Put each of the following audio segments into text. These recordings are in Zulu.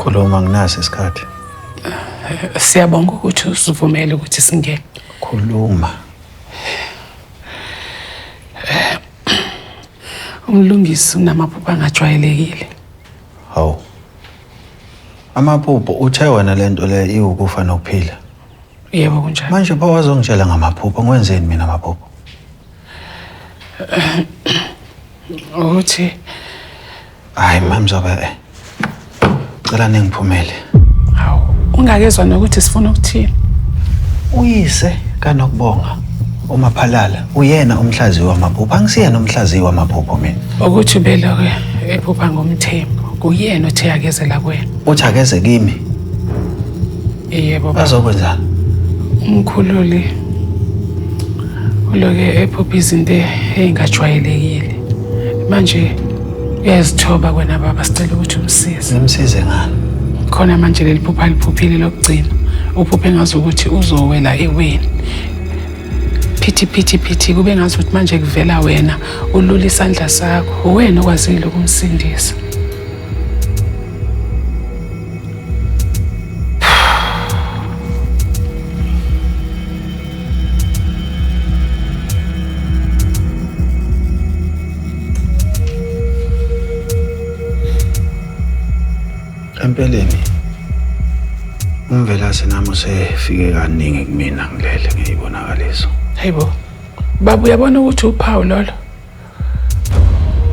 Khuluma, nginaso isikhathi. Siyabonga ukuthi usivumele ukuthi singene. Khuluma. Umlungisi unamaphupho angajwayelekile. Hawu. Amaphupho uthe wena lento le iwukufa nokuphila. Yebo kunjalo. Manje pho wazongitshela ngamaphupho ngwenzeni mina amaphupho? Ukuthi Hayi mamzobe eh. Cela ningiphumele. Hawu, ungakezwa nokuthi sifuna ukuthini. Uyise kaNokubonga uMaphalala uyena umhlaziyi wamaphupho. Angisiyena umhlaziyi wamaphupho mina. Ukuthi ubeloke ephupha ngomthembu. Kuyena othe akeze la kuwena. Uthi akeze kimi. Yebo baba. Azokwenzani? Umkhululi uloke ephupha izinto ey'ngajwayelekile. Manje uyazithoba kwena baba, sicela ukuthi umsize. Ngimsize ngani? Khona manje leli phupha aliphuphile lokugcina. Uphuphe ngazi ukuthi uzowela eweni. Phithi phithi phithi kube ngazi ukuthi manje kuvela wena ulula isandla sakho. Uwena okwazile ukumsindisa. Empeleni uMvelase nami usefike kaningi kumina ngilele ngiyibonakaliso. Hayibo. Baba uyabona ukuthi uphawu lolo.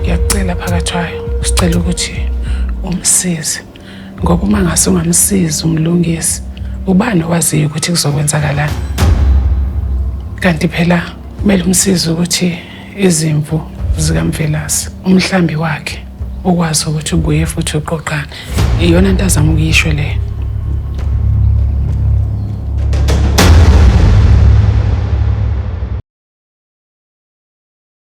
Ngiyakucela phakathwayo, sicela ukuthi umsize. Ngoba uma ngase ungamsizi umlungisi, ubani owaziyo ukuthi kuzokwenzakalani? Kanti phela kumele umsize ukuthi izimvu zikaMvelase, umhlambi wakhe, ukwazi ukuthi ubuye futhi uqoqane. Iyona nto azama ukuyisho leyo.